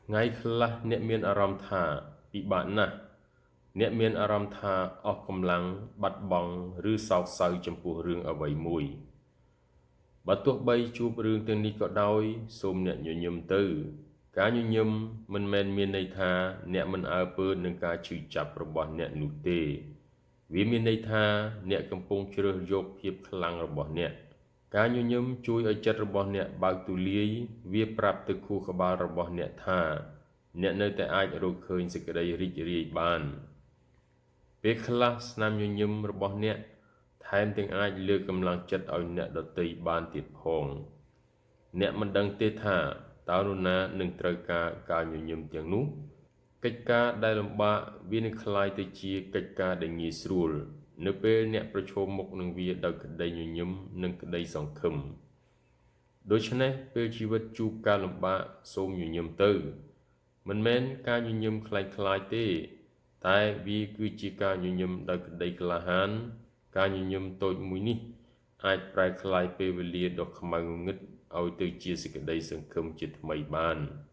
ថ្ងៃខ្លះអ្នកមានអារម្មណ៍ថាពិបាកណាស់ អ្នកមានអារម្មណ៍ថាអស់កម្លាំង បាត់បង់ ឬសោកសៅចំពោះរឿងអ្វីមួយ បើទោះបីជួបរឿងទាំងនេះក៏ដោយ សូមអ្នកញញឹមទៅ ការញញឹមមិនមែនមានន័យថាអ្នកមិនអើពើនឹងការឈឺចាប់របស់អ្នកនោះទេ វាមានន័យថាអ្នកកំពុងជ្រើសយកភាពខ្លាំងរបស់អ្នក ការញញឹមជួយឲ្យចិត្តរបស់អ្នកបើកទូលាយ វាប្រាប់ទៅខួរក្បាលរបស់អ្នកថា អ្នកនៅតែអាចរកឃើញសេចក្តីរីករាយបាន ពេលខ្លះស្នាមញញឹមរបស់អ្នកថែមទាំងអាចលើកកម្លាំងចិត្តឲ្យអ្នកដទៃបានទៀតផង អ្នកមិនដឹងទេថាតើនរណានឹងត្រូវការការញញឹមទាំងនោះ កិច្ចការដែលលំបាកវានឹងក្លាយទៅជាកិច្ចការដែលងាយស្រួល នៅពេលអ្នកប្រឈមមុខនឹងវាដោយក្តីញញឹមនិងក្តីសង្ឃឹម ដូច្នេះពេលជីវិតជួបការលំបាកសូមញញឹមទៅ មិនមែនការញញឹមក្លែងក្លាយទេ តែវាគឺជាការញញឹមដោយក្តីក្លាហាន ការញញឹមតូចមួយនេះអាចប្រែក្លាយពេលវេលាដ៏ខ្មៅងងឹតឲ្យទៅជាសេចក្តីសង្ឃឹមជាថ្មីបាន។